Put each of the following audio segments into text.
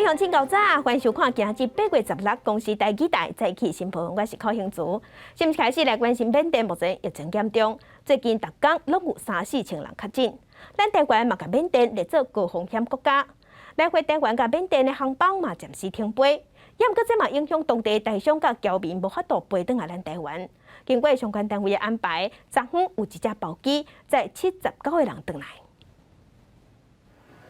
位鄉親，𠢕早，歡迎收看今日8月16公視台語台早起新聞，我是柯興慈。先開始來關心緬甸目前疫情嚴重，最近逐工攏有三四千人確診。咱台灣嘛共緬甸列做高風險國家，來回台灣佮緬甸的航班嘛暫時停飛。也毋過這嘛影響當地台商佮僑民無法度飛轉來咱台灣。經過相關單位的安排，昨昏有一隻包機載79個人轉來。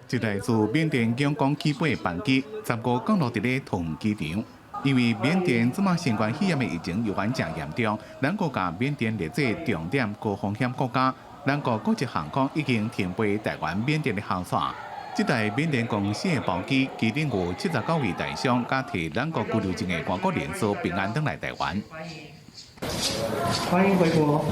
這台自緬甸仰光起飛的班機，15降落佇咧桃園機場。因為緬甸這馬新冠肺炎的疫情猶原誠嚴重，咱國共緬甸列做重點高風險國家，咱國國際航空已經停飛台灣緬甸的航線。這台緬甸公司的包機，機頂有79位台商，佮提咱國居留證的外國人士平安轉來台灣。歡迎回國。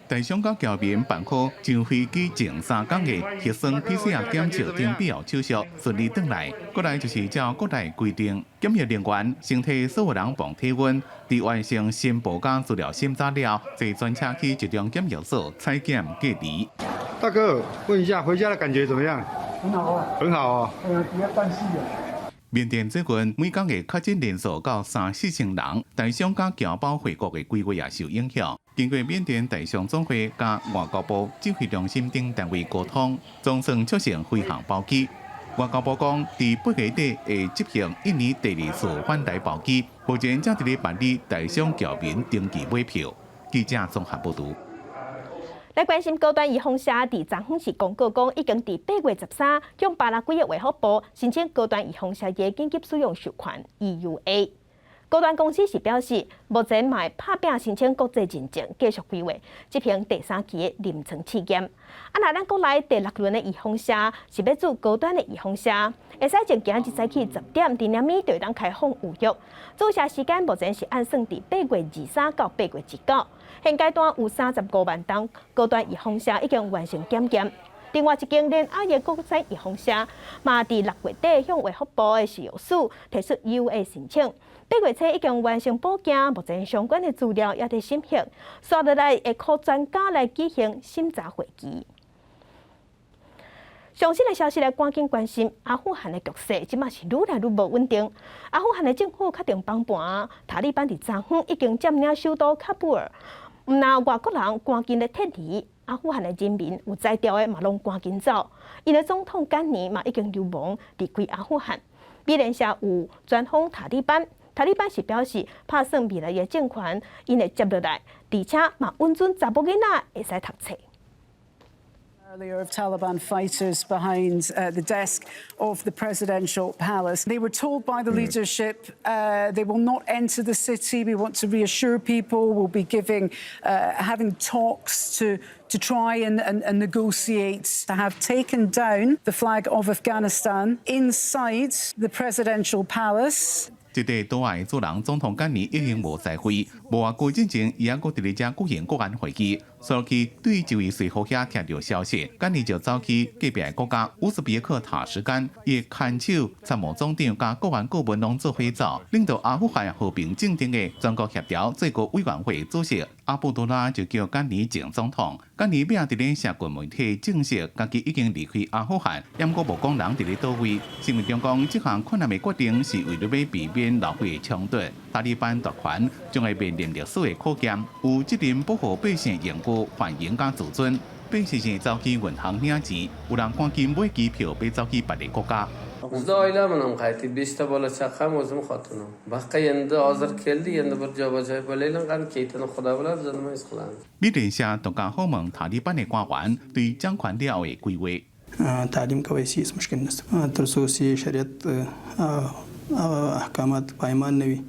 台商佮僑民辦好上飛機前3工的核酸 PCR 檢測等必要手續，順利轉來。過來就是照國內規定，檢疫人員先替所有人磅體溫，佇完成申報佮資料審查了，坐專車去集中檢疫所採檢隔離。大哥，問一下回家的感覺怎麼樣？很好啊。很好哦。哎呀，不要擔心啊。緬甸最近每工的確診人數到三四千人，台商佮僑胞回國的規劃也受影響。經過緬甸台商總會佮外交部指揮中心等單位溝通，總算促成飛航包機。外交部講，佇8月底會執行印尼第二次返台包機，目前正佇咧辦理台商僑民登記買票。記者綜合報導。來關心高端預防射，佇昨昏是公告講，已經佇8月13向巴拉圭的衛福部申請高端預防射的緊急使用授權 EUA。高端公司是表示，目前嘛會拍拚申請國際認證，繼續規劃執行第三期的臨床試驗。啊，若咱國內第六輪的預防射是欲注高端的預防射，會使從今日早起10點，佇暝就會當開放預約。注射時間目前是按算佇8月23到8月29。現階段有35萬針高端預防射已經完成檢驗。另外一間聯亞的國產預防射，嘛佇6月底向衛福部的食藥署提出 EUA 申請。8月初已經完成補件，目前相關的資料也佇審核，紲落來會予專家來舉行審查會議。上新的消息來趕緊關心阿富汗的局勢，這馬是愈來愈無穩定。阿富汗的政府確定崩盤，塔利班佇昨昏已經佔領首都喀布爾，毋但外國人趕緊咧撤離，阿富汗的人民有才調的嘛攏趕緊走。𪜶的總統甘尼嘛已經流亡離開阿富汗。美聯社有專訪塔利班。塔利班是表示，拍算未來的政權，𪜶會接落來，而且嘛允准查某囡仔會使讀冊。 Earlier of Taliban fighters behind the desk of the presidential palace. They were told by the leadership they will not enter the city. We want to reassure people. We'll be having talks to try and negotiate to have taken down the flag of Afghanistan inside the presidential palace. 這塊島仔的主人總統甘尼已經無在位，無偌久進前，伊猶閣佇咧遮舉行國安會議。所以對一位隨扈遐聽著消息，甘尼就走去隔壁的國家烏茲別克塔什干，伊的牽手參謀總長佮國安顧問攏做伙走，領導阿富汗和平進程的全國協調最高委員會主席阿布多拉就叫甘尼前總統。甘尼尾仔佇咧社群媒體證實，家己已經離開阿富汗，毋過無講人佇咧佗位。新聞中講，這項困難的決定是為了欲避免流血的衝突。塔利班奪權將會面臨歷史的考驗，有責任保護百姓榮譽、繁榮佮自尊。百姓是走去銀行領錢，有人趕緊買機票，欲走去別个國家。 Bizda oila bilan qaytdik, beshta bola chaqam, o'zim, xotinim. Buyoqqa endi hozir keldik, endi bir joy joy bo'laylik, qani keyinini xudo biladi, biz nima ish qilamiz. 美聯社獨家訪問塔利班的官員對掌權了後的規劃。 تعلیم کولی شي هیڅ مشکل نشته تر څو چې شریعت احکامات پایمال نه وي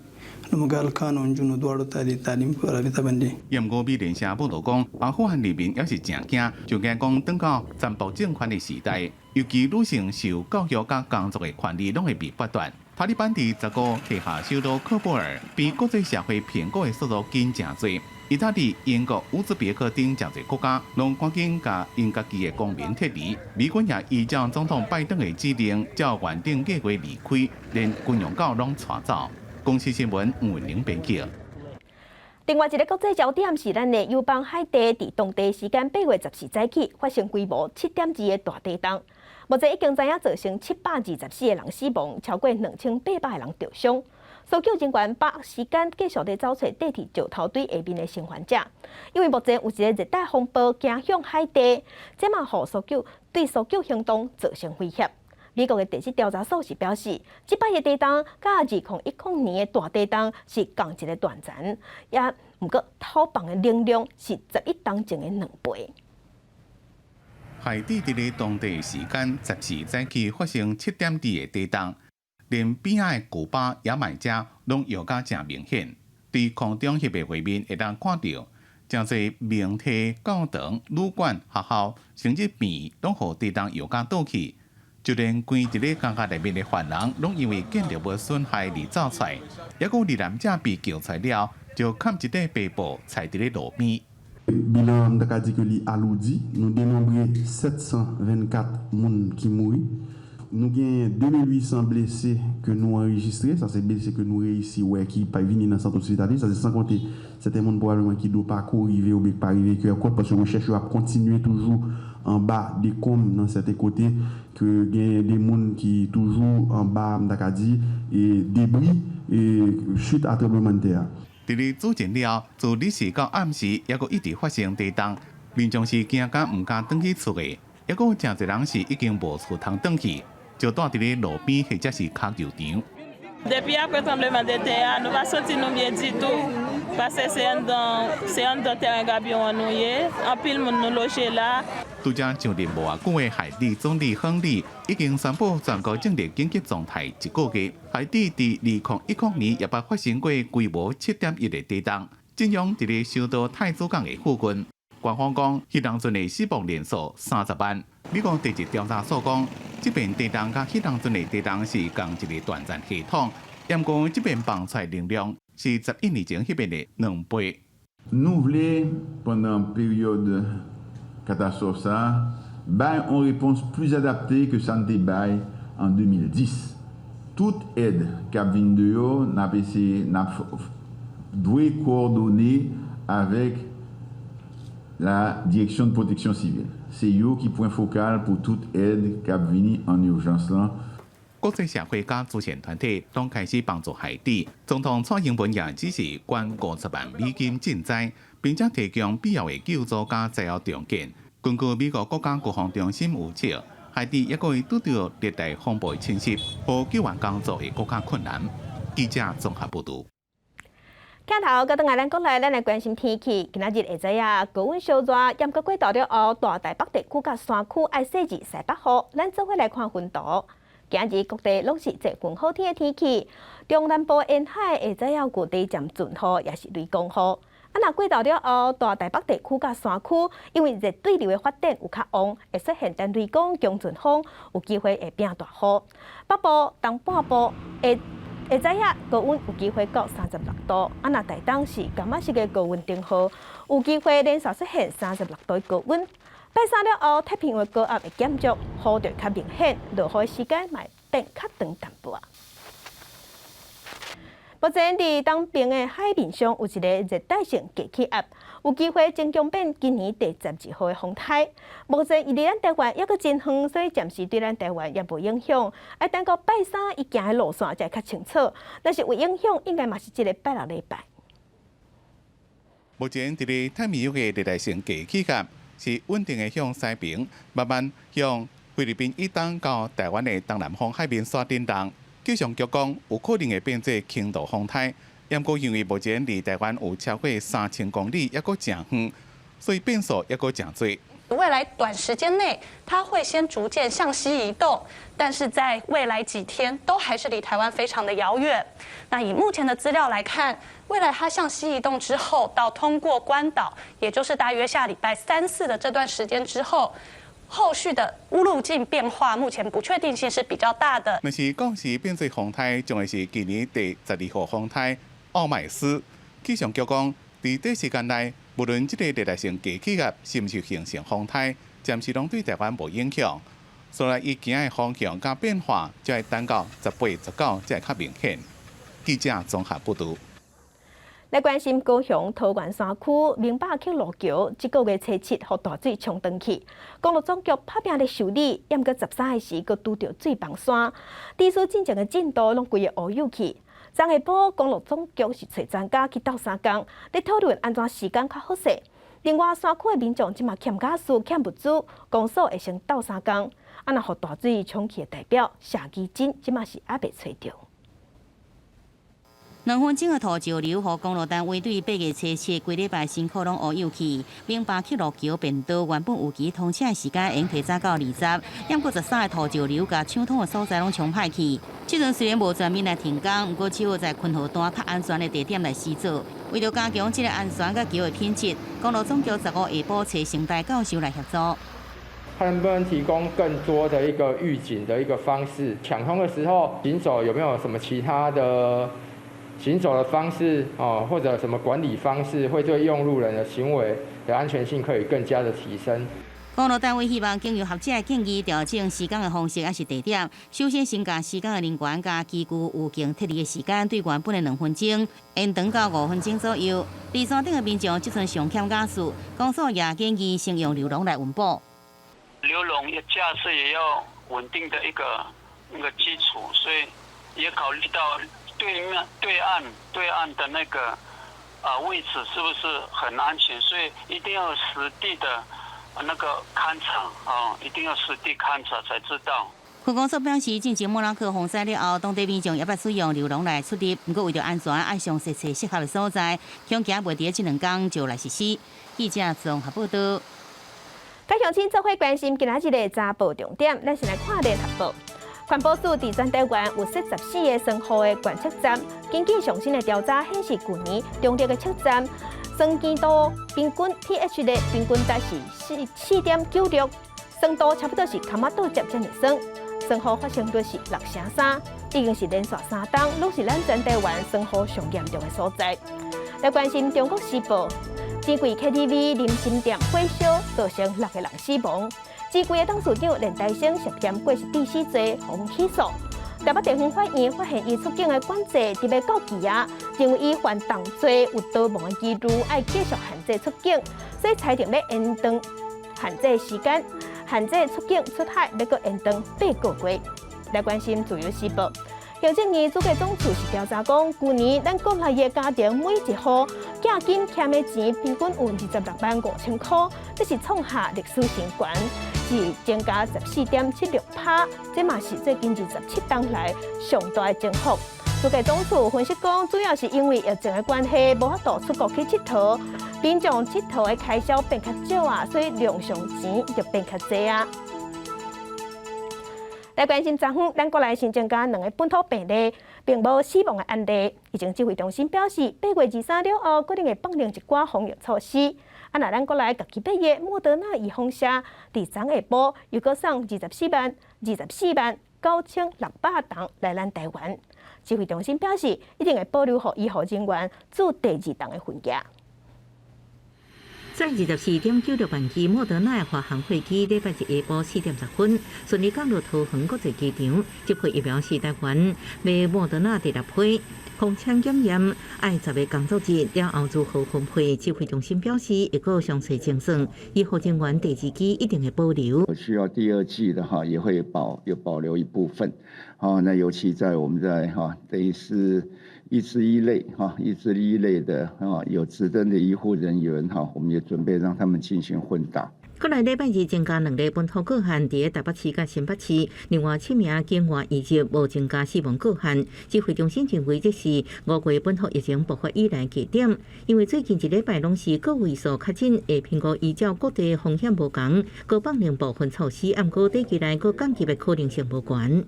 نو موږ هلکانو او نجونو دواړو ته د تعلیم په رابطه باندې。毋過美聯社報導講，阿富汗人民猶是誠驚，就驚講轉到殘暴政權的時代，尤其女性受教育佮工作的權利攏會被剝奪。塔利班佇15提下首都喀布爾，比國際社會評估的速度緊誠濟。意大利、英國、烏茲別克等誠濟國家，攏趕緊共𪜶家己的公民撤離。美軍也依照總統拜登的指令，照原定計劃離開，連軍用狗攏帶走。公視新聞吳文玲編輯。另外一个國際焦點是咱的友邦海地，佇當地時間8月14早起發生規模7.2的大地動，目前已經知影造成724個人死亡，超過2800個人著傷。搜救人員把握時間繼續咧走揣綴佇石頭堆下面的生還者，因為目前有一個熱帶風暴行向海地，這嘛予搜救對搜救行動造成威脅。美國的地質調查所是表示，這擺的地動佮2010年的大地動是仝一个斷層，也毋過土崩的能量是11冬前的2倍。海地佇咧當地時間14早起發生7.2的地動，連邊仔的古巴、牙買加攏搖甲誠明顯。佇空中翕的畫面會當看著，誠濟名體、教堂、旅館、學校，甚至病院攏予地動搖甲倒去。就連關佇咧監獄內面的犯人，攏因為建築物損害而走出來。抑閣有罹難者被救出來了，就蓋一塊白布踩佇咧路邊。 Bilan m ta ka di ke li alourdi, nou denonbre 724 moun ki mouri. Nou gen 2800 blese ke nou anrejistre, sa se blese ke nou reyisi wè ki pa vini nan sant ospitalye, sa se san konte sèten moun pwobableman ki do pa ko rive oubyen ki pa rive kè kont paske rechèch yo ap kontinye toujou anba dekonm nan sèten kote ke gen de moun ki toujou anba m ta ka di debri chit a tranblemann tè a. 佇咧主震了，自日時到暗時，抑閣一直發生地動，民眾是驚甲毋敢轉去厝的，抑閣有誠濟人是已經無厝通轉去，就蹛佇咧路邊或者是跤球場。 Depi apre tranblemanntè a, nou pa santi nou byen ditou, paske se anndan, se anndan teren gabion an nou ye, anpil moun nou loje la. 拄才上任無偌久的海地總理亨利已經宣布全國進入緊急狀態一個月。海地佇2010年也捌發生過規模7.1的地動，震央佇咧首都太子港的附近。官方講，彼當陣的死亡人數30萬。美國地質調查所講，這遍地動佮彼當陣的地動是仝一個斷層系統，毋過這遍放出來能量是11年前彼遍的2倍。 Nou vle pandan peryòd katastwòf sa bay on repons plis adapte ke sa n te bay an 2010. Tout èd k ap vin deyò n ap eseye n ap dwe kowòdone avèk la Direction de Protection Civile. Se yo ki pwen fokal pou tout èd k ap vini an urjans lan. 國際社會佮慈善團體攏開始幫助海地。總統蔡英文也指示捐50萬美金賑災，並且提供必要的救助佮災後重建。根據美國國家國防中心預測，海地抑閣會拄著熱帶風暴侵襲，予救援工作會閣較困難。記者綜合報導。鏡頭閣轉來咱國內，咱來關心天氣。今仔日會知影高溫燒熱，毋過過晝了後，大台北地區佮山區愛細緻西北雨。咱做伙來看雲圖。今日各地攏是濟雲好天的天氣，中南部沿海會知影有短暫陣雨，抑是雷公雨。啊，若過晝了後，大台北地區佮山區，因為熱對流的發展有較旺，會出現單雷公強陣風，有機會會變大雨。北部、東半部會知影高溫有機會到36度，啊，若台東是柑仔色的高溫燈號，有機會連續出現36度的高溫。拜三了後，太平洋高壓會減弱，雨就較明顯，落雨的時間嘛會變較長淡薄仔。目前佇東邊的海面上有一个熱帶性低氣壓，有機會增強變今年第12號的風颱。目前伊離咱台灣猶閣真遠，所以暫時對咱台灣也無影響。愛等到拜三伊行的路線才會較清楚。若是有影響，應該嘛是這个拜六禮拜。目前佇咧太平洋的熱帶性低氣壓是穩定的向西邊，慢慢向菲律賓以東到台灣的東南方海面線振動。氣象局講，有可能會變做輕度風颱，毋過因為目前離台灣有超過3000公里，猶閣誠遠，所以變數猶閣誠濟。未來短時間內，它會先逐漸向西移動，但是在未來幾天都還是離台灣非常的遙遠。那以目前的資料來看，未來它向西移動之後，到通過關島，也就是大約下禮拜三四的這段時間之後，後續的路徑變化，目前不確定性是比較大的。若是講是變做風颱，將會是今年第12號風颱奧麥斯。氣象局講，佇短時間內，無論這個熱帶性低氣壓是毋是形成風颱，暫時攏對台灣無影響。所以伊行的方向佮變化，才會等到18、19才會較明顯。記者綜合報導。來關心高雄桃園山區明霸溪路橋，這個月初七予大水沖斷去，公路總局拍拚咧修理，毋過13時閣拄著水崩山，致使進前的進度攏規个烏有去。昨下晡公路總局是揣專家去鬥相共，咧討論按怎施工較好勢。另外，山區的民眾這馬欠家私、欠物資，公所會先鬥相共。啊，若予大水沖去的代表謝基金，這馬是猶未揣著。2分鐘的土石流，予公路單位對8月初7規禮拜辛苦攏烏有去。明巴克路橋便道原本預期通車的時間應提早到20，毋過13的土石流共搶通的所在攏沖歹去。這陣雖然無全面來停工，毋過只好在坤河段較安全的地點來施作。為著加強這个安全佮橋的品質，公路總局15下晡揣成大教授來協助。他能不能提供更多的一個預警的一個方式？搶通的時候行走有沒有什麼其他的行走的方式哦，或者什麼管理方式，會對用路人的行為的安全性可以更加的提升？公路單位希望經由學者的建議調整施工的方式，抑是地點。首先，先共施工的人員佮機具有經撤離的時間，對原本的2分鐘延長到5分鐘左右。離山頂的民眾這陣上欠瓦斯，公所也建議先用流籠來溫補。流籠架設也要穩定的一個那個基礎，所以也考慮到對面對岸對岸的那個啊位置是不是很安全，所以一定要實地的那個勘察啊，一定要實地勘察才知道。區公所表示，進前莫拉克洪災了後，當地民眾也捌使用流籠來出入，毋過為著安全，愛詳細揣適合的所在，恐驚袂佇這兩工就來實施。記者綜合報道。佮鄉親做伙關心今仔日的早報重點，咱先來看聯合報。環保署佇全台灣有設14個酸雨的觀測站，根據上新的調查顯示，舊年中壢的測站酸鹼度平均 pH 的平均值是4.96，酸度差不多是崁仔倒汁遮爾酸，酸雨發生率是6成3，已經是連續3冬攏是咱全台灣酸雨上嚴重的所在。來關心中國時報，錢櫃 KTV 林森店火燒，造成六個人死亡。錢櫃的董事長連帶生涉嫌過失致死罪，予起訴。台北地方法院發現伊出境的管制佇欲到期啊，認為伊犯重罪有逃亡的疑慮，愛繼續限制出境，所以裁定欲延長限制時間，限制出境出海欲閣延長8個月。來關心自由時報。行政院主計總處是調查講，舊年咱國內的家庭每一戶寄金儉的錢平均有26萬5千箍，這是創下歷史新高，是增加14.76%，這嘛是最近27冬來上大的增幅。主計總處分析講，主要是因為疫情的關係，無法度出國去𨑨迌，民眾𨑨迌的開銷變較少啊，所以零用錢就變較濟啊。來關心昨昏，咱國內新增加兩个本土病例，並無死亡的案例。疫情指揮中心表示，8月23了後，可能會放寬一寡防疫措施。啊，若咱國內家己買的莫德納預防射，佇昨下晡又閣送24萬9600筒來咱台灣。指揮中心表示，一定會保留予醫護人員注第二筒的份額。載24.96萬劑莫德納華航貨機禮拜日下晡4點10分順利降落桃園國際機場，這批疫苗是台灣買莫德納第六批。封艙檢驗愛10個工作日了後如何分配？指揮中心表示，會閣詳細精算，醫護人員第二劑一定會保留。需要第二劑的話，也會保留一部分。好，那尤其在我們在哈，等於是一至一類哈，一至一類的哈，有執證的醫護人員哈，我們也準備讓他們進行混打。閣來禮拜二增加兩例本土個案，佇台北市佮新北市，另外七名境外移入無增加死亡個案。指揮中心認為這是5月本土疫情爆發以來低點，因為最近一禮拜攏是個位數確診，會評估依照各地風險無仝，閣放寬部分措施，毋過短期內閣降級的可能性無懸。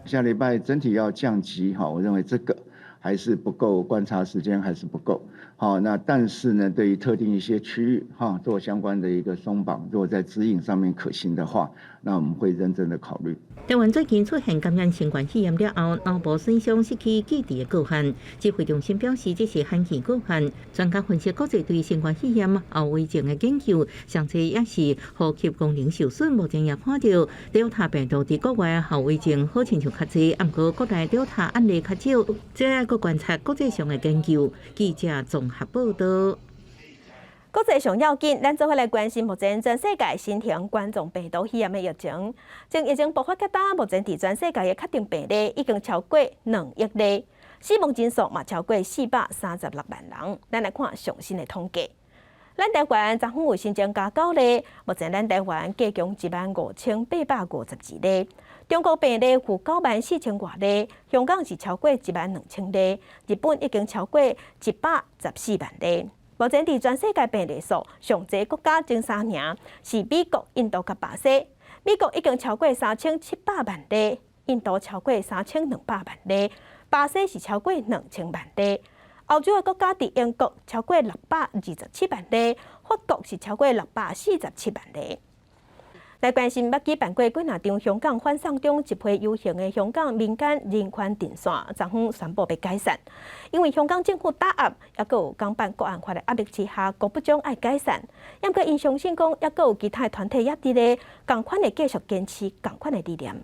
下禮拜整體要降級哈，我認為這個還是不夠，觀察時間還是不夠。好，那但是呢，對於特定一些區域，哈，做相關的一個鬆綁，如果在指引上面可行的話，那我們會認真的考慮。台灣最近出現感染新冠肺炎了後，腦部損傷失去記憶的個案，指揮中心表示這是罕見個案。專家分析國際對新冠肺炎後遺症的研究，上濟也是呼吸功能受損。目前也看到 Delta 病毒佇國外後遺症好親像較濟，毋過國內 Delta 案例較少，這愛閣觀察國際上的研究。記者綜合報道。國際上要緊，咱做伙來關心目前全世界新型冠狀病毒肺炎的疫情。從疫情爆發到今，目前佇全世界的確診病例已經超過2億例，死亡人數嘛超過436萬人。咱來看上新的統計。咱台灣昨昏有新增加九例，目前咱台灣計共15,852例。中國病例有9萬4千外例，香港是超過1萬2千例，日本已經超過114萬例。目前佇全世界病例數上濟國家前三名是美國、印度佮巴西。美國已經超過3700萬例，印度超過3200萬例，巴西是超過2000萬例。歐洲的國家佇英國超過627萬例，法國是超過647萬例。來關心捌舉辦過幾若場香港反送中集會遊行的香港民間人權陣線，昨昏宣布欲解散，因為香港政府打壓，抑閣有港版國安法的壓力之下，郭不將愛解散。毋過𪜶相信講，抑閣有其他的團體也佇咧仝款會繼續堅持仝款的理念。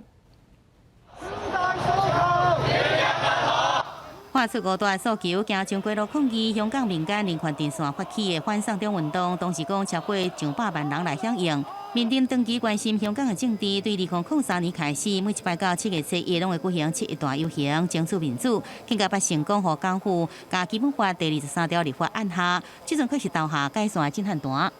發出五大訴求，行將街路抗議香港民間人權陣線發起的反送中運動，當時講超過上百萬人來響應。民陣長期關心香港的政治，對2003年開始，每一擺到7月7日，攏會舉行七一大遊行，爭取民主，更加捌成功予港府共基本法第23條立法按下，這陣確實投下解散的震撼彈。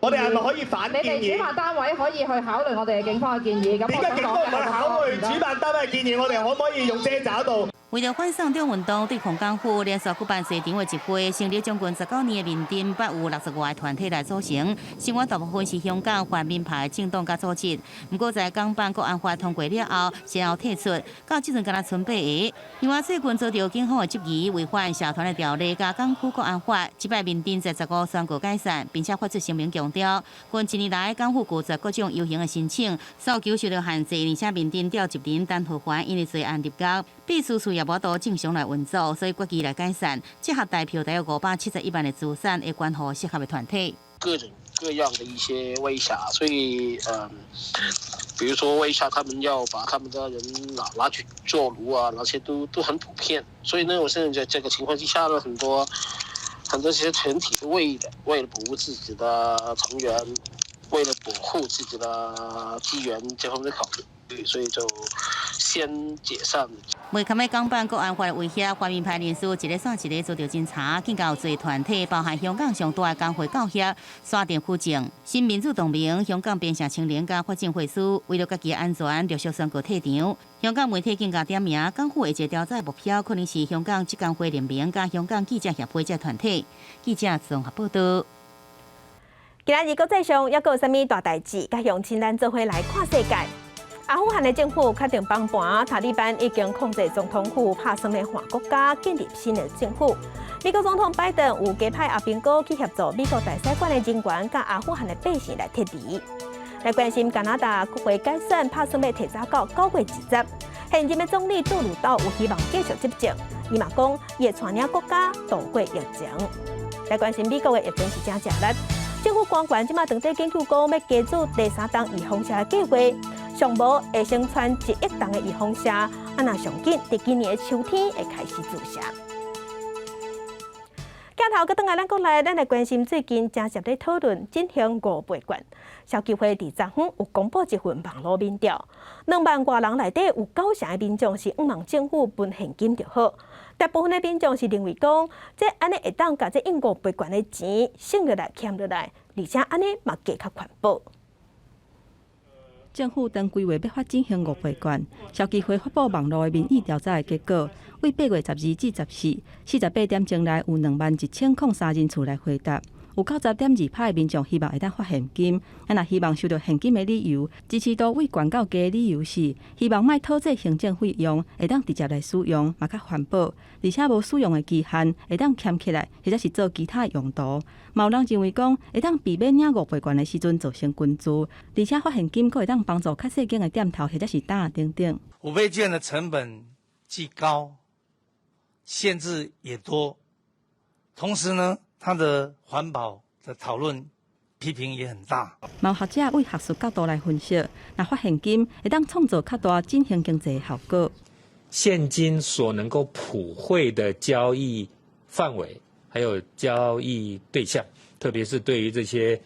我哋係咪可以反建議？你哋主辦單位可以去考慮我哋警方嘅建議。點解警方唔去考慮主辦單位嘅建議？我哋可唔可以用遮罩度？為著反送中運動，對抗港府連續舉辦濟場的集會，成立將近19年的民陣，捌有60外個團體來組成。成員大部分是香港泛民派政黨佮組織。毋過在港版國安法通過了後，先後退出，到這陣敢若賰八個。另外最近遭著警方的質疑，違反社團的條例佮港區國安法，這擺民陣在15宣告解散，並且發出聲明強調，近一年來港府拒絕各種遊行的申請，訴求受到限制，而且民陣召集人陳浩桓因為罪案入獄，秘書處也無法正常來運作，所以決議來解散。這合台票大約571萬的資產會捐予適合的團體。各種各樣的一些威嚇，所以比如說威嚇他們要把他們的人拿去做奴啊，那些都很普遍。所以呢，我現在在這個情況之下呢，很多很多這些團體為了保護自己的成員，為了保護自己的資源，這方面考慮，所以就先解散。袂堪的港版國安法的威脅，泛民派人士一个煞一个遭著偵查，更加有濟團體，包含香港上大的工會教協、沙田區政、新民主同盟、香港邊城青年佮發展會師，為著家己的安全，陸續宣告退場。香港媒體更加點名，港府下一个調查目標可能是香港職工會聯盟佮香港記者協會這團體。記者綜合報道。今仔日國際上猶閣有啥物大代誌？佮鄉親咱做伙來看世界。阿富汗的政府確定崩盤，塔利班已經控制總統府，拍算欲換國家建立新的政府。美國總統拜登有加派阿兵哥去協助美國大使館的人員，佮阿富汗的百姓來撤離。來關心加拿大國會改選，拍算欲提早到9月20。現任的總理杜魯道有希望繼續執政，伊嘛講伊會帶領國家度過疫情。來關心美國的疫情是誠吃力，政府官員這馬當咧研究講欲加注第三針預防射的計劃。上無會先傳1億針的預防射，啊若上緊，佇今年的秋天會開始注射。鏡頭閣轉來咱國內，咱來關心最近誠熱咧討論振興五倍券。消基會佇昨昏有公布一份網路民調，2萬外人內底有九成的民眾是向望政府分現金就好，大部分的民眾是認為講，這按呢會當共這印五倍券的錢省落來、儉落來，而且按呢嘛加較環保。政府當規劃欲發振興五倍券，消基會發布網路的民意調查的結果，對8月12至14，48點鐘內有21,003人次來回答，有90.2%的民眾希望會當發現金，啊若希望收著現金的理由，支持度為懸到低的理由是希望莫討這行政費用，會當直接來使用，嘛較環保，而且無使用的期限，會當儉起來，或者是做其他用途。嘛有人認為講，會當避免領五倍券的時陣造成群聚，而且發現金閣會當幫助較細間的店頭或者是擔等等。五倍券的成本既高，限制也多，同時呢，它的環保的討論批評也很大。嘛有學者為學術角度來分析，若發現金會當創造較大振興經濟的效果。現金所能夠普惠的交易範圍，還有交易對象，特別是對於這些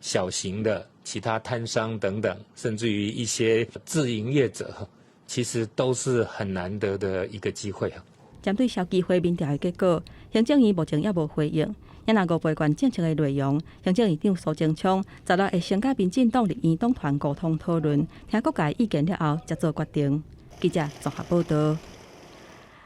小型的其他攤商等等，甚至於一些自營業者，其實都是很難得的一個機會啊。針對消基會民調的結果，行政院目前猶無回應。也若五倍券政策的內容，行政院長蘇貞昌16會先佮民進黨立院黨團溝通討論，聽各界意見了後，才做決定。記者綜合報導。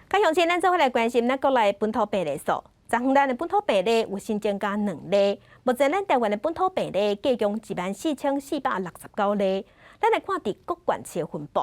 較詳細，咱做伙來關心咱國內本土病例數。昨昏咱的本土病例有新增加兩例，目前咱台灣的本土病例計共14,469例。咱來看佇各縣市的分布。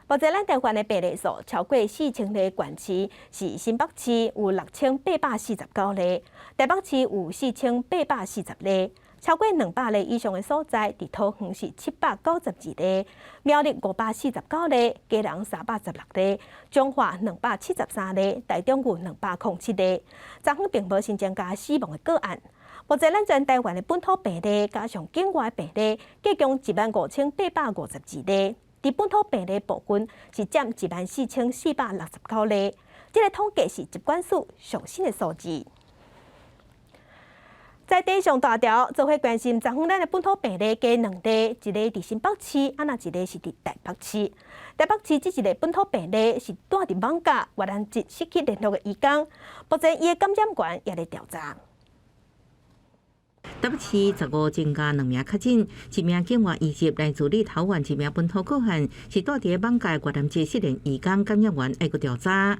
目前咱台灣的病例數超過4000例縣市是新北市有6849例，台北市有4840例，超過200例以上的所在，佇桃園是792例，苗栗549例，基隆316例，彰化273例，台中有207例。昨昏並無新增加死亡的個案。目前咱全台灣的本土病例加上境外病例，計共15,852例。佇本土病例部分是佔14,469例，這個統計是疾管署上新的數字。在地上大條，做伙關心，昨昏咱的本土病例加兩例，一例佇新北市，啊若一例是佇台北市。台北市這一例本土病例是蹛佇艋舺越南籍失去聯絡的移工，目前伊的感染源也咧調查。台北市15增加兩名確診，一名境外移入來自立陶宛，一名本土個案是蹛佇艋舺越南籍失聯移工感染源，愛閣調查。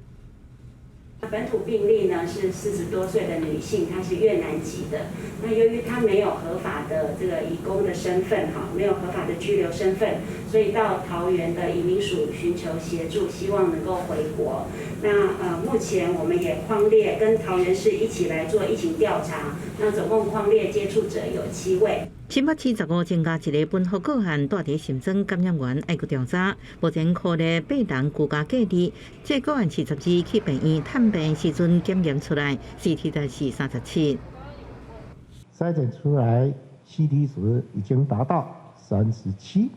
本土病例呢是40多歲的女性，她是越南籍的。那由於她沒有合法的這個移工的身份，哈，沒有合法的居留身份，所以到桃園的移民署尋求協助，希望能夠回國。那目前我們也匡列跟桃園市一起來做疫情調查，那總共匡列接觸者有7位。新北市15增加一个本土個案，蹛佇新莊感染源愛閣調查，目前可列八人居家隔離。這個個案是12去病院探病時陣檢驗出來，CT 值是37。篩檢出來 CT 值已經達到37，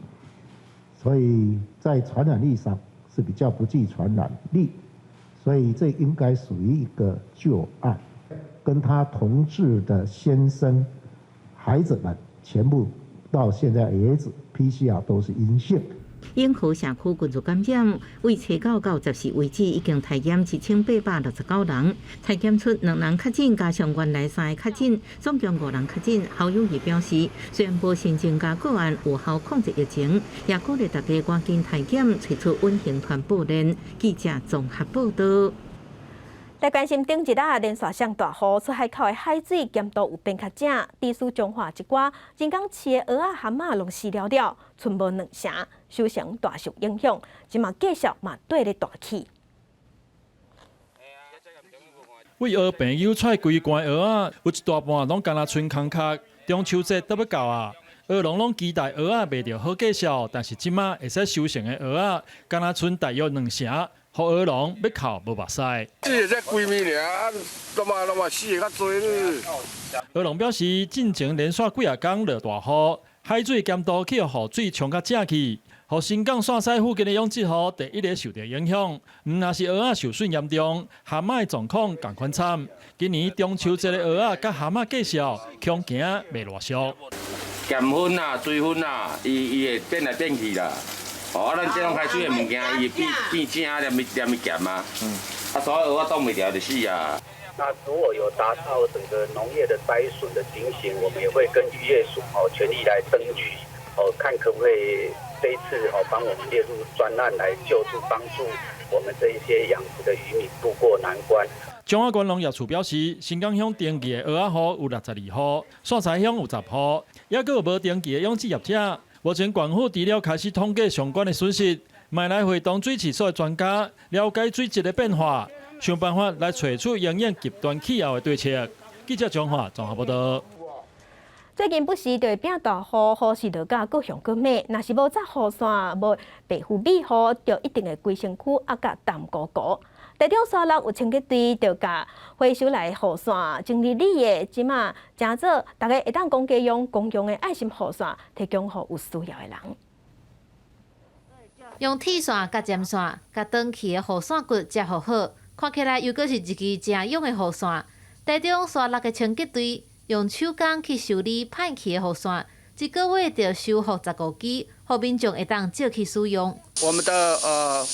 所以在傳染力上是比較不具傳染力，所以這應該屬於一個舊案。跟他同住的先生、孩子們全部到現在為止 PCR 都是陰性。永和社區群聚感染，為初九到14為止，已經篩檢1869人，篩檢出兩人確診，加上原來三個確診，總共五人確診。侯友宜表示，雖然無新增加個案，有效控制疫情，也鼓勵大家趕緊篩檢，揣出隱形傳播鏈。記者綜合報導。來關心頂一日連續上大雨，出海口的海水鹹度有變較正，致使彰化一寡人工飼的蚵仔、蚶仔攏死了了，賰無兩成，收成大受影響。這馬價數嘛綴咧大起。為蚵朋友揣規罐蚵仔，有一大半攏干焦賰空殼。中秋節都欲到啊，蚵農攏期待蚵仔賣著好價數，但是這馬會使收成的蚵仔，干焦賰大約兩成。予蚵農欲哭無目屎。死的才幾暝爾，啊，攏嘛攏嘛死的較濟咧。蚵農表示，進前連續幾仔工落大雨，海水鹹度去予雨水沖較正去，予新港線西附近的養殖戶第一个受著影響。毋但是蚵仔受損嚴重，蚶仔的狀況仝款慘。今年中秋節的蚵仔佮蚶仔價數，恐驚賣偌俗。鹹分啊，水分啊，伊伊會變來變去啦。哦，啊，咱這種海水的物件，伊會變變正啊，連連鹹啊。啊，所以蚵仔擋袂牢就死啊。那如果有達到整個農業的災損的情形，我們也會跟漁業署哦全力來爭取哦，看可不可以這一次哦幫我們列入專案來救助，幫助我們這一些養殖的漁民渡過難關。彰化縣農業處表示，新港鄉登記的蚵仔戶有62戶，散財鄉有10戶，抑閣有無登記的養殖業者。目前縣府除了開始統計相關的損失，嘛來會同水試所的專家了解水質的變化，想辦法來揣出因應極端氣候的對策。記者張華綜合報道。最近不時就會變大雨，雨勢落甲閣凶閣猛。若是無紮雨傘，無庇護避雨，就一定會規身軀壓甲澹糊糊。台中沙鹿有清潔隊，就共回收來雨傘整理理的，這馬成做逐家會當講家用公用的愛心雨傘，提供予有需要的人。用鐵線佮針線，共斷去的雨傘骨接合好，看起來猶閣是一支誠勇的雨傘。台中沙鹿的清潔隊用手工去修理歹去的雨傘，一個月就修復15支，予民眾會當借去使用。我們的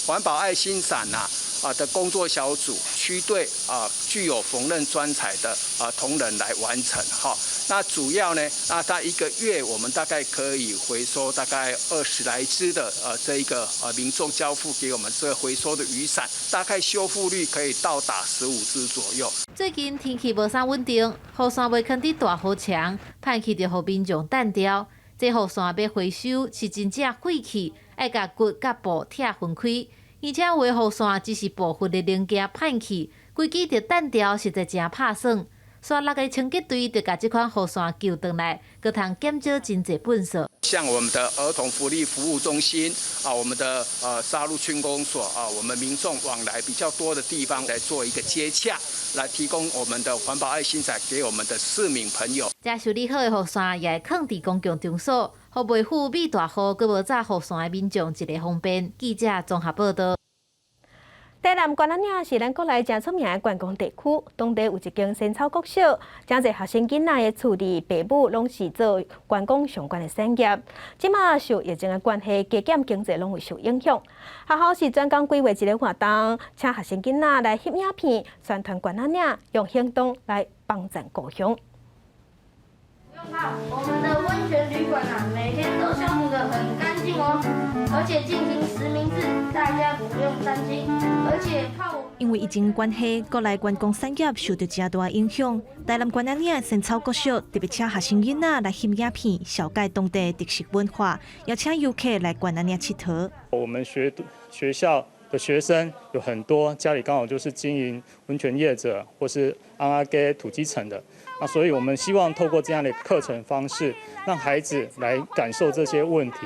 環保愛心傘呐的工作小組區隊啊具有縫紉專才的同仁來完成哈。那主要呢，那在一個月我們大概可以回收大概20來支的這一個民眾交付給我們這個回收的雨傘，大概修復率可以到達15支左右。最近天氣無啥穩定，雨傘袂囥佇大雨牆，歹去就予民眾擲著。這雨傘欲回收是真正費氣，愛共骨佮布拆分開，而且有的雨傘只是部分的零件歹去，規支著擲著，實在誠拍算。沙鹿的清潔隊就共這款雨傘救轉來，閣通減少真濟糞埽。像我們的兒童福利服務中心啊，我們的沙鹿區公所啊，我們民眾往來比較多的地方來做一個接洽，來提供我們的環保愛心傘給我們的市民朋友。這修理好的雨傘也會囥佇公共場所，予袂赴美大雨、閣無紮雨傘的民眾一個方便。記者綜合報道。台南關仔嶺是咱國內誠出名的觀光地區，當地有一間仙草國小，誠濟學生囡仔的厝裡爸母攏是做觀光相關的產業。這馬受疫情的關係，加減經濟攏會受影響。學校是專工規劃一個活動，請學生囡仔來翕影片，宣傳關仔嶺，用行動來幫贊故鄉。我們的溫泉旅館啊，每天都消毒得很乾淨哦，而且進行實名制，大家不用擔心。而且泡因為疫情關係，國內觀光產業受到誠大影響。台南關仔嶺仙草國小特別請學生囡仔來翕影片，紹介當地特色文化，邀請遊客來關仔嶺𨑨迌。我們學校的學生有很多，家裡剛好就是經營溫泉業者，或是尪仔雞土雞城的。那所以我們希望透過這樣的課程方式，讓孩子來感受這些問題，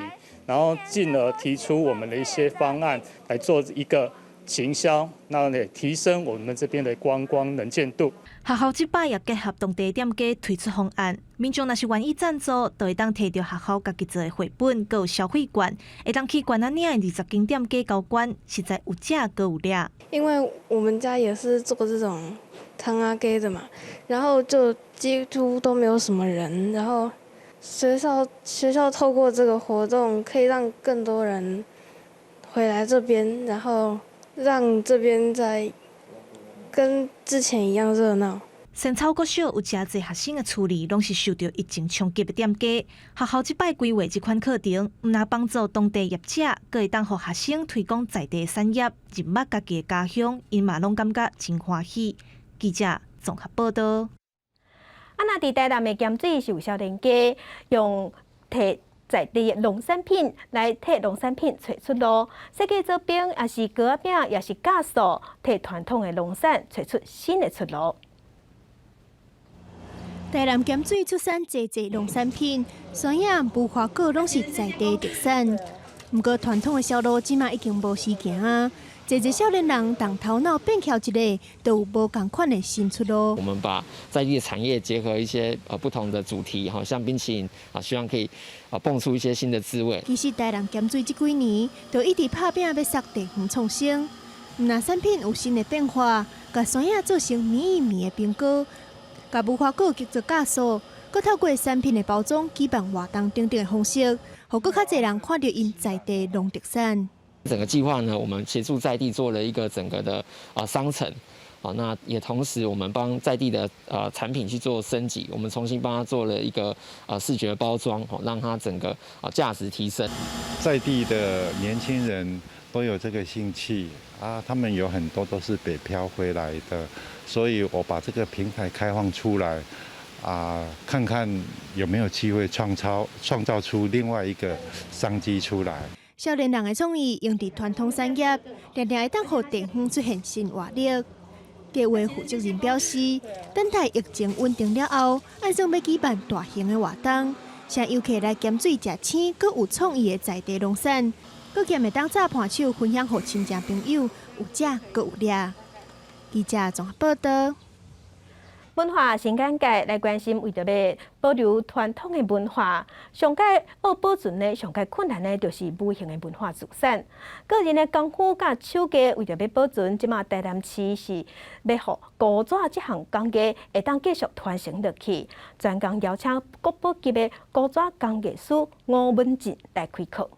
然後進而提出我們的一些方案來做一個行銷，那來提升我們這邊的觀光能見度。學校這擺也結合當地店家推出方案，民眾若是願意贊助，就會當提著學校家己做的繪本，閣有消費券，會當去關仔嶺的20間店家交換，實在有食閣有掠。因為我們家也是做這種尪仔雞的嘛，然後就幾乎都沒有什麼人，然後學校透過這個活動，可以讓更多人回來這邊，然後讓這邊再跟之前一樣熱鬧。仙草國小有誠濟學生的厝裡，攏是受著疫情衝擊的店家。學校這擺規劃這款課程，毋但幫助當地業者，閣會當予學生推廣在地產業，認捌家己的家鄉，𪜶嘛攏感覺真歡喜。記者綜合報道。啊，若佇台南的鹹水是有少年家用提在地的農產品來替農產品揣出路，設計做冰，抑是糕仔餅，抑是酵素，替傳統的農產揣出新的出路。台南鹹水出產濟濟農產品，酸葉、無花果攏是在地特產。毋過傳統的銷路這馬已經無時行啊！濟濟少年人動頭腦變巧一下，都有無仝款的新出路。我們把在地的產業結合一些不同的主題，哈，像冰淇淋啊，希望可以蹦出一些新的滋味。其實台南鹹水這幾年就一直拍拚欲殺地方創生，毋但產品有新的變化，共酸葉做成綿綿的冰糕，共無花果結做酵素，閣透過產品的包裝舉辦活動等等的方式，予閣較濟人看著𪜶在地農特產。整個計劃呢，我們協助在地做了一個整個的商城，好，那也同時我們幫在地的產品去做升級，我們重新幫它做了一個視覺包裝，哦，讓它整個啊價值提升。在地的年輕人都有這個興趣啊，他們有很多都是北漂回來的，所以我把這個平台開放出來，啊，看看有沒有機會創造出另外一個商機出來。少年人的創意用佇傳統產業，定定會當予地方出現新活力。計劃負責人表示，等待疫情穩定了後，按算欲舉辦大型的活動，請遊客來鹹水食青，閣有創意的在地農產，閣兼會當炸伴手分享予親戚朋友，有食閣有掠。記者綜合報道。文化新眼界來關心，為著欲保留傳統的文化，上蓋欲保存的上蓋困難的，就是無形的文化資產。個人的功夫佮手藝，為著欲保存，這馬台南市是欲予糊紙這項工藝會當繼續傳承落去。專工邀請國寶級的糊紙工藝師吳文進來開課。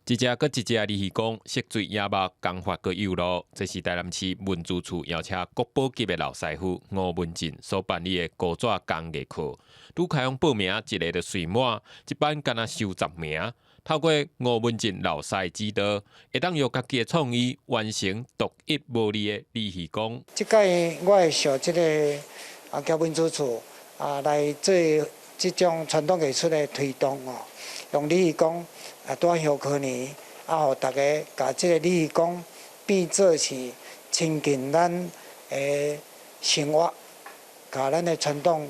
一隻閣一隻鯉魚公，色水野目，工法閣幼路，這是台南市文資處邀請國寶級的老師傅吳文進所辦理的糊紙工藝課。拄開放報名，一个就隨滿，這班干焦收10名。透過吳文進老師指導，會當用家己的創意完成獨一無二的鯉魚公。這擺我會受這個啊，交文資處啊來做這種傳統藝術的推動哦，用鯉魚公。啊，拄仔香溪年，啊，予大家共這个鯉魚公變做是親近咱的生活，共咱的傳統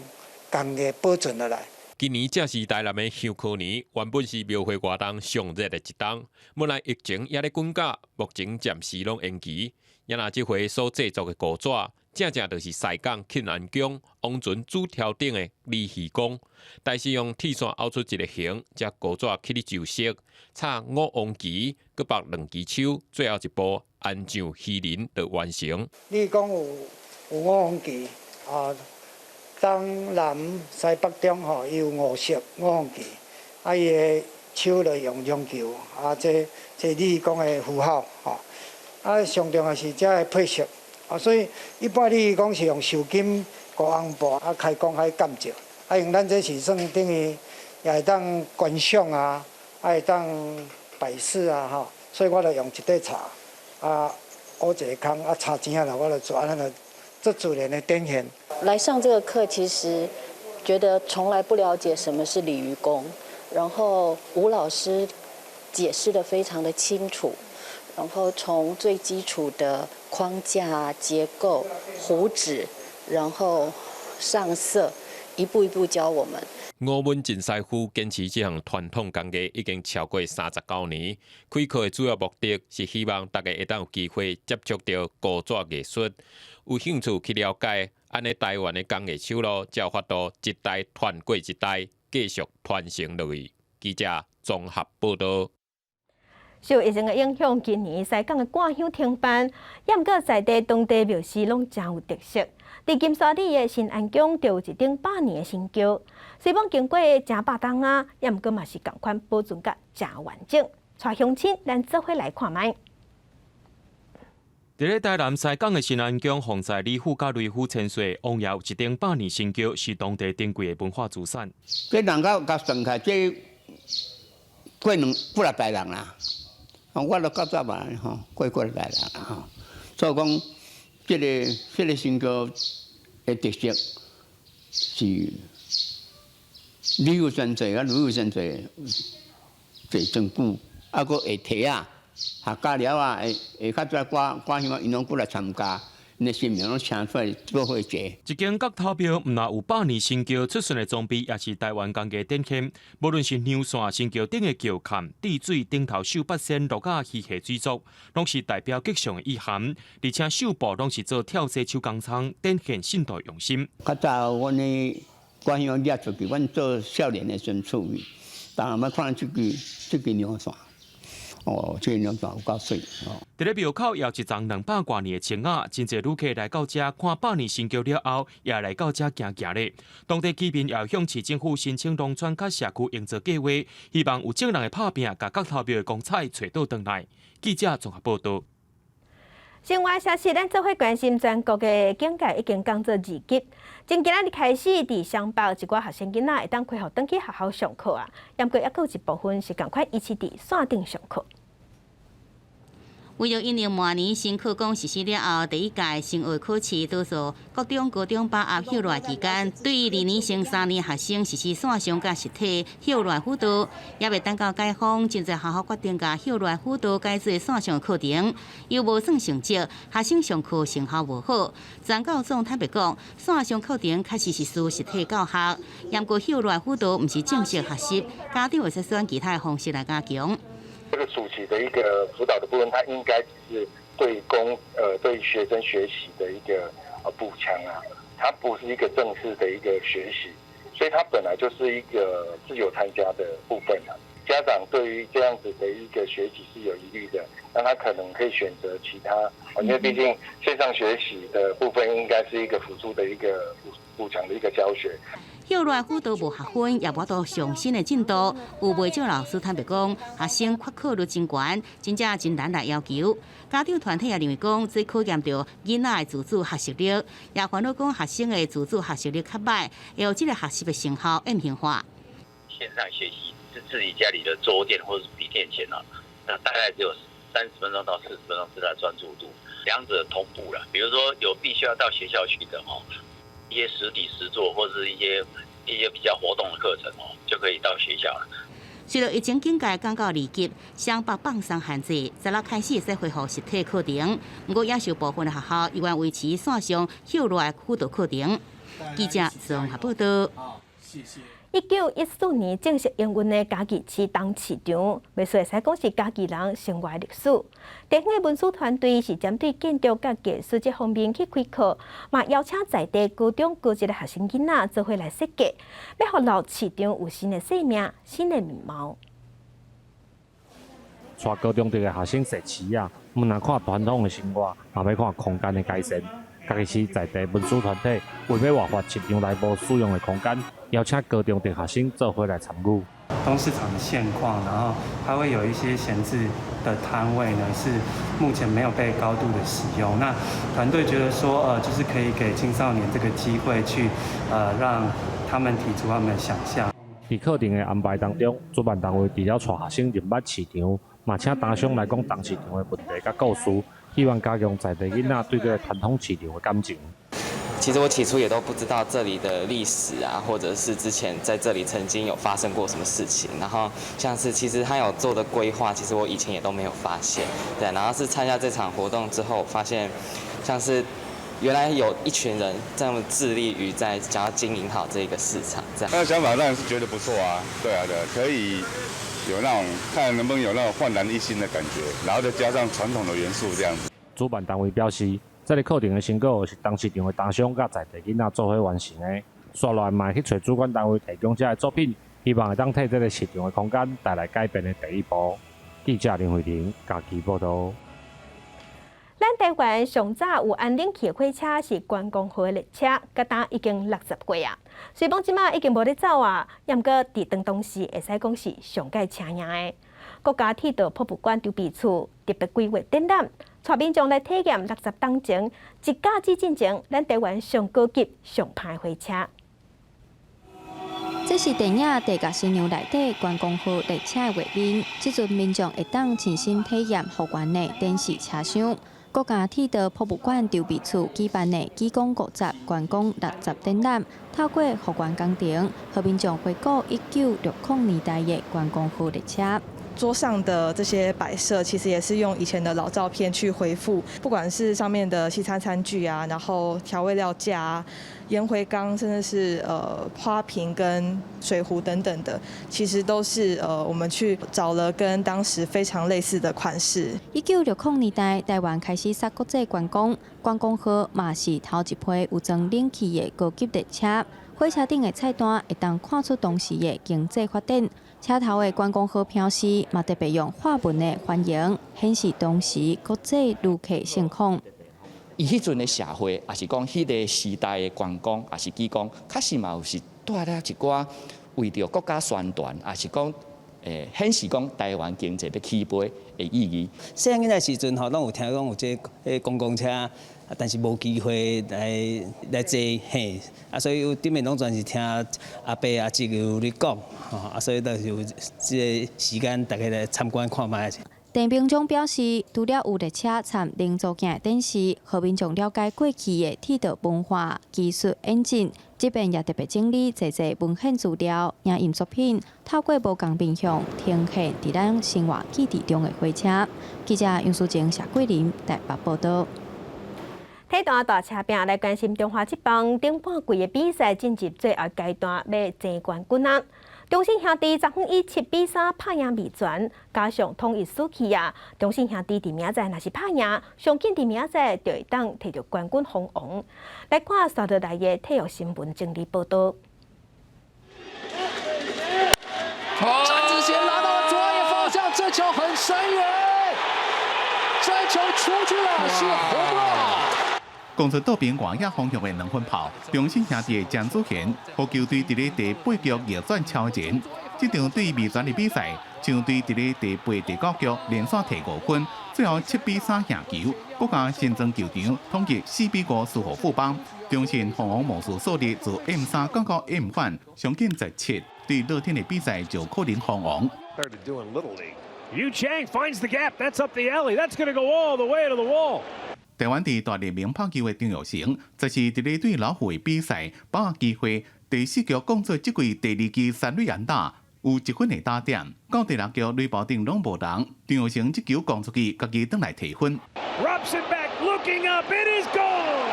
工藝保存落來。今年正是台南的香溪年，原本是廟會活動上熱的一冬，無奈疫情猶咧滾絞，目前暫時攏延期。也若這回所製作的糊紙，正正就是西港慶安宮王船主柱頂的鯉魚公，但是用鐵線拗出一個形，將糊紙去咧上色，插五王旗，閣縛兩支手，最後一步安上魚鱗就完成。鯉魚公有五王旗啊，東南西北中吼，伊有五色五王旗，啊，伊的手就用絨球，啊，這鯉魚公的符號吼。啊，上重要是這个配色，啊，所以一般鯉魚公是用繡金糊紅布啊，開光來鑑照，啊，用咱這是算等於也會當觀賞啊，啊會當擺飾啊，吼，所以我就用一塊柴，啊，挖一個空，啊，插錢仔啦，我就做按呢就做自然的展現。來上這個課，其實覺得從來不了解什麼是鯉魚公，然後吳老師解釋得非常的清楚。然後從最基礎的框架結構、糊紙，然後上色，一步一步教我們。吳文進師傅堅持這項傳統工藝已經超過39年。開課的主要目的是希望大家會當有機會接觸到糊紙藝術，有興趣去了解，按呢台灣的工藝手路，才有法度一代傳過一代，繼續傳承落去。記者綜合報道。受疫情的影響，今年西港的割香停辦，也毋過在地當地廟寺攏誠有特色。佇金沙里的新安宮就有一頂百年的神轎，雖罔經過誠百冬啊，也毋過嘛是仝款保存甲誠完整。帶鄉親，咱做伙來看覓。佇咧台南西港的新安宮，鳳在李府佮雷府千歲王爺有一頂百年神轎，是當地珍貴的文化資產。這人到共算起來，這過兩幾若代人啦。我都較早嘛吼，過幾若代人吼，所以講，這個神轎的特色是旅遊真濟啊，旅遊真濟，濟真久，啊，閣會提啊，客家寮啊，會會較早割割香，𪜶攏過來參加。𪜶的神明攏請出來做伙坐。這間角頭廟毋但有百年神轎出巡的裝備，也是台灣工藝展現。無論是香線、神轎頂的轎崁、滴水頂頭繡八仙鹿仔魚蝦水族，攏是代表吉祥的意涵。而且繡布攏是做跳紗手工廠，展現信徒用心。較早阮的割香掠出去，阮做少年的時陣出去，當然欲看這支香線。哦，這個香線有夠媠哦。佇咧廟口也有一叢200外年的松仔，真濟旅客來到遮看百年神轎了後，也來到遮行行咧。當地居民也向市政府申請農村佮社區營造計劃，希望有眾人的拍拚，共角頭廟的光彩揣倒轉來。記者綜合報道。新聞消息，咱做伙關心全國的警戒已經降做二級。從今仔日開始，佇雙北一寡學生囡仔會當恢復轉去學校上課啊。不過，猶閣有一部分是仝款維持佇線頂上課。為著因應明年新課綱實施了後，第一屆升學考試多數國中、高中把握歇熱期間，對二年升三年學生實施線上佮實體歇熱輔導，猶未等到解封，真濟學校決定共歇熱輔導改做線上課程，又無算成績，學生上課成效無好。全教總坦白講，線上課程確實是輸實體教學，毋過歇熱輔導毋是正式學習，家長會使選其他的方式來加強。這個暑期的一個輔導的部分，它應該只是對學生學習的一個補強啊，它不是一個正式的一個學習，所以它本來就是一個自由參加的部分啊。家長對於這樣子的一個學習是有疑慮的，那他可能可以選擇其他，因為畢竟線上學習的部分應該是一個輔助的一個補強的一個教學。歇熱輔導無學分，也無法度上新的進度。有袂少老師坦白講，學生缺課率真懸，真正真難來要求。家長團體也認為講，這考驗著囡仔的自主學習力，也煩惱講學生的自主學習力較䆀，會予這個學習的成效變形化。線上學習是自己家裡的桌電或者是筆電前啊，那大概只有30分鐘到40分鐘是他的專注度，兩者同步了。比如說有必須要到學校去的哦，一些實體實作或者是一些比較活動的課程哦，就可以到學校了。隨著疫情警戒降到二級，雙北放鬆限制，十六開始會使恢復實體課程。毋過，也是有部分的學校依然維持線上歇熱輔導課程。記者綜合報道。1914年正式營運的嘉義市東市場，袂輸會使講是嘉義人生活歷史。地方的文史團隊是針對建築佮藝術這方面去開課，嘛邀請在地高中高職的學生囡仔做伙來設計，欲予老市場有新的生命、新的面貌。帶高中職的學生踅市仔，毋但看傳統的生活，嘛欲看空間的改善。嘉義市在地文史團體為欲活化市場內部使用的空間，邀請高中職學生做伙來參與。東市場的現況，然後它會有一些閒置的攤位呢，是目前沒有被高度的使用。那團隊覺得說，就是可以給青少年這個機會去，讓他們提出他們的想象。佇課程的安排當中，主辦單位除了帶學生認捌市場，嘛請攤商來講東市場的問題佮故事，希望加強在地囡仔對這個傳統市場的感情。其實我起初也都不知道這裡的歷史啊，或者是之前在這裡曾經有發生過什麼事情。然後像是其實他有做的規劃，其實我以前也都沒有發現。對，然後是參加這場活動之後，發現像是原來有一群人這麼致力於在想要經營好這個市場。這樣。那想法當然是覺得不錯啊，對啊，對，可以有那種看能不能有那種煥然一新的感覺，然後再加上傳統的元素這樣子。主辦單位表示，這個課程的成果是東市場的攤商佮在地囡仔做伙完成的。紲落來嘛會去揣主管單位提供這个作品，希望會當替這個市場的空間帶來改變的第一步。記者林慧玲嘉義報導。咱台灣上早有安冷氣的火車是觀光號的列車，佮今已經60歲啊。雖講這馬已經無咧走啊，毋過佇當時會使講是上蓋車贏的。國家鐵道博物館籌備處特別規劃展覽，帶民眾來體驗60冬前一甲子進前，咱台灣上高級、上歹的火車。這是電影《地甲新娘》內底觀光號列車的畫面。這陣民眾會當親身體驗復原的電視車廂。國家鐵道博物館籌備處舉辦的啟功五十觀光六十展覽，透過復原工程，予民眾回顧1960年代的觀光號列車。桌上的這些擺設，其實也是用以前的老照片去恢復，不管是上面的西餐餐具啊，然後調味料架啊、煙灰缸，甚至是花瓶跟水壺等等的，其實都是我們去找了跟當時非常類似的款式。1960年代，台灣開始殺國際觀光，觀光號嘛是頭一批有裝冷氣的高級列車。火車頂的菜單會當看出當時的經濟發展。車頭的觀光號標示嘛特別用法文的翻譯，顯示當時國際旅客盛況。伊彼陣的社會，抑是講彼个時代的觀光，抑是啟功，確實嘛有是帶來一寡為著國家宣傳，抑是講顯示講台灣經濟欲起飛的意義。細漢囡仔時陣吼，攏有聽講有這个觀光車，但是無機會來來坐嘿，啊，所以頂面攏全是聽阿伯阿叔有咧講，吼，啊，所以就是有這个時間，大家來參觀看覓。鄭平章表示，除了有列車參零組件的展示，予民眾了解過去的鐵道文化、技術演進，這邊也特別整理濟濟文獻資料、影音作品，透過無仝面向呈現佇咱生活記憶中的火車。記者楊淑靜、謝桂林台北報導。體壇大車拼來關心中華職棒頂半季的比賽進入最後階段，欲爭冠軍啊！中信兄弟昨昏以7比3拍贏味全，加上統一輸去啊！中信兄弟佇明仔載若是拍贏，上緊佇明仔載就會當提著冠軍封王。來看紲落來的體育新聞整理報導。詹子賢拿到了左野方向，這球很深遠，這球出去了，是紅帽。攻出倒邊外野方向的兩分炮，中信兄弟的江祖賢予球隊佇咧第八局逆轉超前。這場對味全的比賽，球隊佇咧第八、第九局連續提五分，最後7比3贏球。閣加新莊球場統一4比5輸予富邦。中信封王魔術數字自 M3 降到 M 反，上緊17，對樂天的比賽就可能封王。 Yu Chang finds the gap. That's up the alley. That's going to go all the way to the wall. 台灣佇大聯盟拍球的張育成，就是佇咧對老虎的比賽，把握機會，第四局攻出這季第二支三壘安打，有一分的打點。到第六局壘包頂攏無人，張育成這球攻出去，家己轉來提分。 Drops it back, looking up, it is gone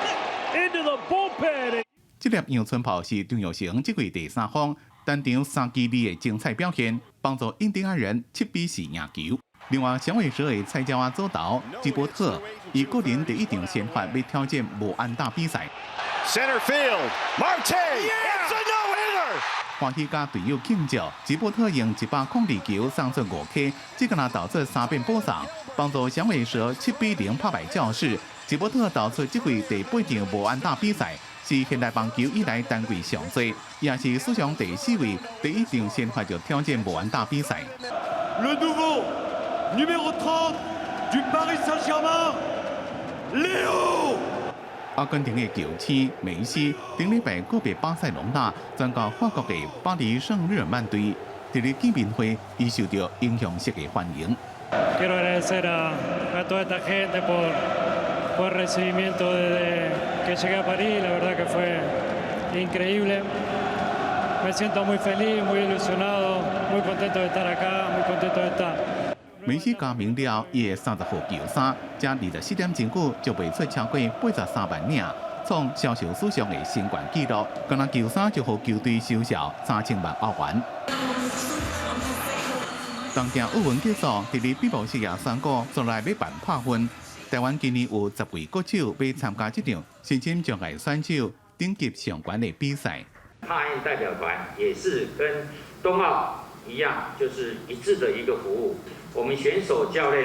into the bullpen. 這粒陽春炮是張育成這季第三轟，單場三支二的精彩表現，幫助印第安人7比4贏球。另外，響尾蛇的菜鳥仔左投吉伯特，以個人第一場先發欲挑戰無安打比賽。 Center field, Marte, it's a no-hitter。歡喜佮隊友慶祝，吉伯特用102球送出五 K，這個若投出三變保送，幫助響尾蛇7比0拍敗教士。吉伯特投出這季第八場無安打比賽，是現代棒球以來單季上濟，也是史上第四位第一場先發就挑戰無安打比賽。 Le nouveau numéro 30 du Paris Saint-Germain, Léo。阿根廷的球星梅西頂禮拜告別巴塞隆納，轉到法國的巴黎聖日耳曼隊。佇咧見面會，伊受到英雄式的歡迎。 Quiero agradecer a toda esta gente por el recibimiento desde que llegué a París. La verdad que fue increíble. Me siento muy feliz, muy ilusionado, muy contento de estar acá, muy contento de estar. 梅西加盟了，伊的30號球衫，這24點鐘久就賣出超過83萬領，創銷售史上的新冠紀錄。干焦球衫就予球隊收數3000萬歐元。東京奧運結束，佇咧閉幕式也宣布，將來欲辦拍運。台灣今年有10位國手欲參加這場身心障礙選手等級上懸的比賽。帕運代表團也是跟東奧一樣，就是一致的一個服務。我們選手、教練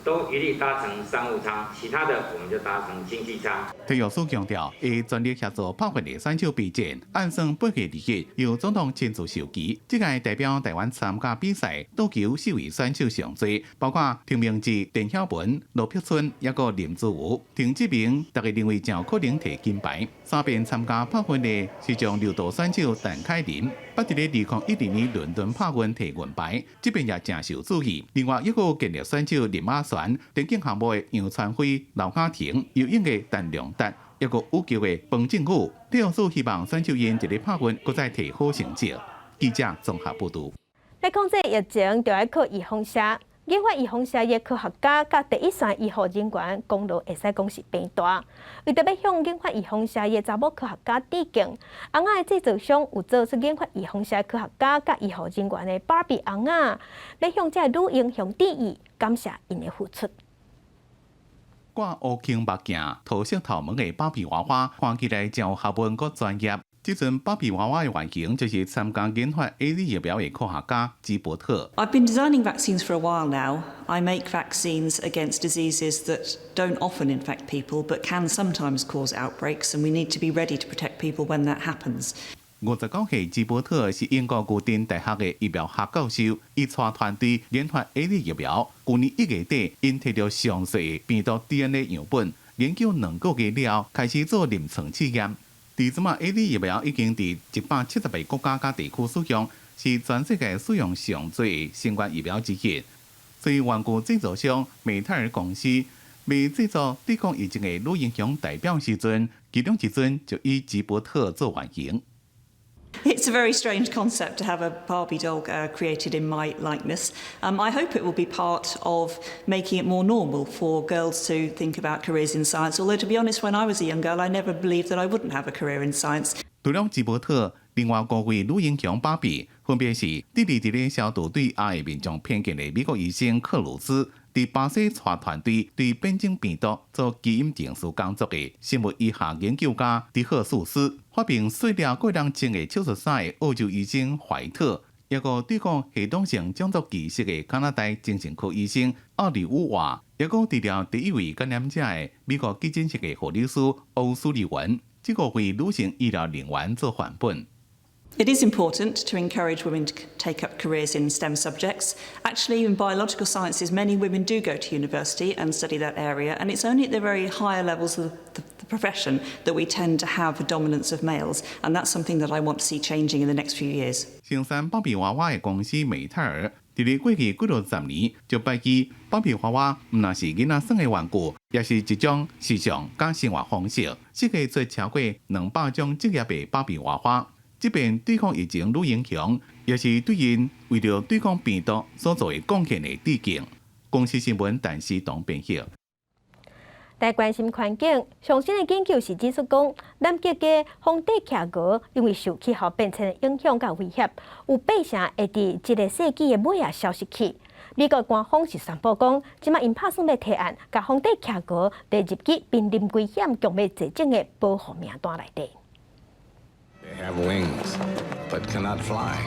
都一律搭乘商務艙，其他的我們就搭乘經濟艙。體育署強調，會全力協助拍運的選手備戰，按算8月2日由總統親自授旗。這屆代表台灣參加比賽，桌球四位選手上濟，包括陳明志、陳曉文、羅碧春，抑閣林子武、陳志明，大家認為誠有可能提金牌。三遍參加拍運的是將柔道選手陳凱琳，捌佇咧2012年倫敦拍運提銀牌，這邊也誠受注意。另外一個健力選手林亞璇、田徑項目的楊傳輝、劉嘉婷、游泳的陳良達，抑閣羽球的彭靖宇，體育署希望選手𪜶佇咧拍運，閣再提好成績。記者綜合報導。來講這疫情，就愛靠預防射。研發預防射的科學家佮第一線醫護人員功勞會使講是變大。為著欲向研發預防射的查某科學家致敬，尪仔的製造商有做出研發預防射科學家佮醫護人員的芭比尪仔，欲向這个女英雄致意，感謝𪜶的付出。掛烏框目鏡、桃色頭毛的芭比娃娃，看起來誠有學問閣專業。這陣芭比娃娃的原型就是參加研發 AZ 疫苗的科學家吉伯特。 I've been designing vaccines for a while now. I make vaccines against diseases that don't often infect people, but can sometimes cause outbreaks, and we need to be ready to protect people when that happens. 59歲吉伯特是英國牛津大學的疫苗學教授，伊帶團隊研發 AZ 疫苗。舊年1月底，𪜶提著詳細的病毒 DNA 樣本，研究2個月了後，開始做臨床試驗。佇這馬 AZ 疫苗已經佇170個國家佮地區使用，是全世界使用上濟的新冠疫苗之一。所以，玩具製造商美泰爾公司欲製作對抗疫情的女英雄代表時陣，其中一尊就以吉伯特做原型。 It's a very strange concept to have a Barbie doll created in my likeness. I hope it will be part of making it more normal for girls to think about careers in science. Although, to be honest, when I was a young girl, I never believed that I wouldn't have a career in science. 除了吉伯特，另外五位女英雄芭比分別是致力佇咧消除對亞裔民眾偏見的美國醫生克魯茲，佇巴西帶團隊對變種病毒做基因定序工作的生物醫學研究家迪赫素斯，發明塑料過人穿的手術衫的澳洲醫生懷特，抑閣對抗系統性種族歧視的加拿大精神科醫生奧利烏瓦，抑閣治療第一位感染者的美國急診室的護理師歐蘇利文，這五位女性醫療人員做範本。 It is important to encourage women to take up careers in STEM subjects. Actually, in biological sciences, many women do go to university and study that area, and it's only at the very higher levels of the profession that we tend to have a dominance of males, and that's something that I want to see changing in the next few years. 生產芭比娃娃的公司美泰爾，佇咧過去幾落十年就擺起芭比娃娃，毋但是囡仔耍的玩具，也是一種時尚佮生活方式。設計出超過200種職業的芭比娃娃。這遍對抗疫情女英雄，也是對𪜶為著對抗病毒所做的貢獻的致敬。公視新聞陳思彤編譯。來關心環境，上新的研究是指出講，南極的紅帝企鵝因為受氣候變遷的影響佮威脅，有八成會佇這个世紀的尾仔消失去。美國官方是宣布講，這馬𪜶拍算欲提案，共紅帝企鵝列入去瀕臨危險、強欲絕種的保護名單內底。 They have wings, but cannot fly.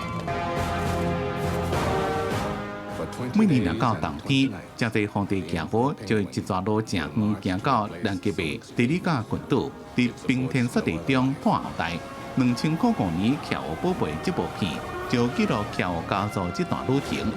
每年若到冬天，誠濟紅帝企鵝就會一逝路誠遠，行到南極的地理加群島，佇冰天雪地中誕後代。2005年，企鵝寶貝這部片就記錄企鵝家族這段旅程。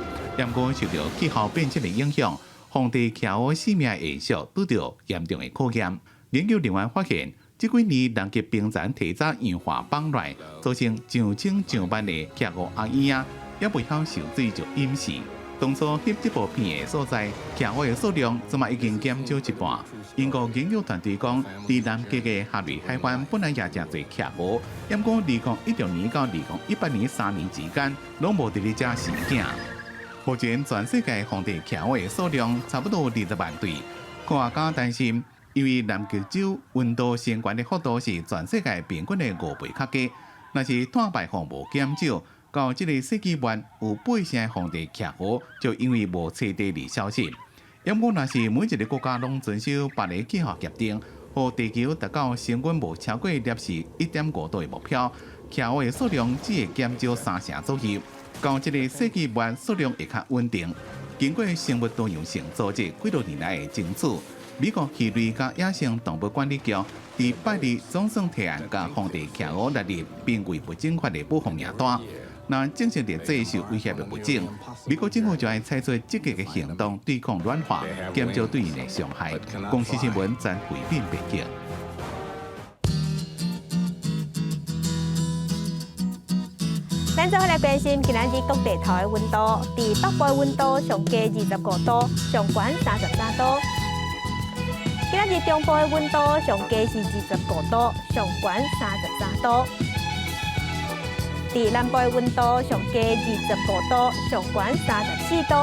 毋過受著氣候變遷的影響，紅帝企鵝生命延續拄著嚴重的考驗。研究人員發現，這幾年南極冰層提早融化放來，造成上千上萬的企鵝仔嬰仔，猶未曉受水就淹死。當初翕這部片的所在，企鵝的數量這馬已經減少一半。英國研究團隊講，佇南極的哈瑞海灣本來也誠濟企鵝，毋過2016年到2018年3年之間，攏無佇咧遮生囝。目前全世界紅帝企鵝的數量差不多20萬對，科學家擔心，因為南極洲溫度升懸的幅度是全世界平均的5倍較低，若是碳排放無減少，到這個世紀末有八成的紅帝企鵝就因為無棲地而消失。毋過，若是每一个國家攏遵守巴黎氣候協定，予地球達到升溫無超過攝氏1.5度的目標，企鵝的數量只會減少三成左右。到這個世紀末，數量會較穩定。經過生物多樣性組織幾多年來的爭取，美國魚類佮野生動物管理局佇拜二總算提案，共紅帝企鵝納入瀕危物種法的保護名單。若正式列做受威脅的物種，美國政府就愛採取積極的行動對抗暖化，減少對𪜶的傷害。公視新聞曾慧敏編輯。咱做伙來關心今仔日各地頭的溫度，佇北部的溫度上低25度，上懸33度。今仔日中部的溫度上低是25度，上懸33度。佇南部的溫度上低25度，上懸34度。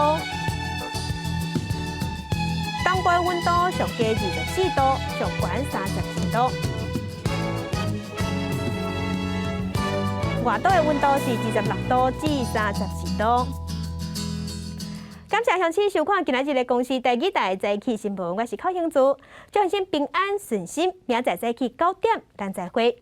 東部的溫度上低24度，上懸32度。外島的溫度是26度至34度。感謝鄉親收看今仔日的公視第二台早起新聞，我是寇興珠，祝鄉親平安順心，明仔載早起9點，咱再會。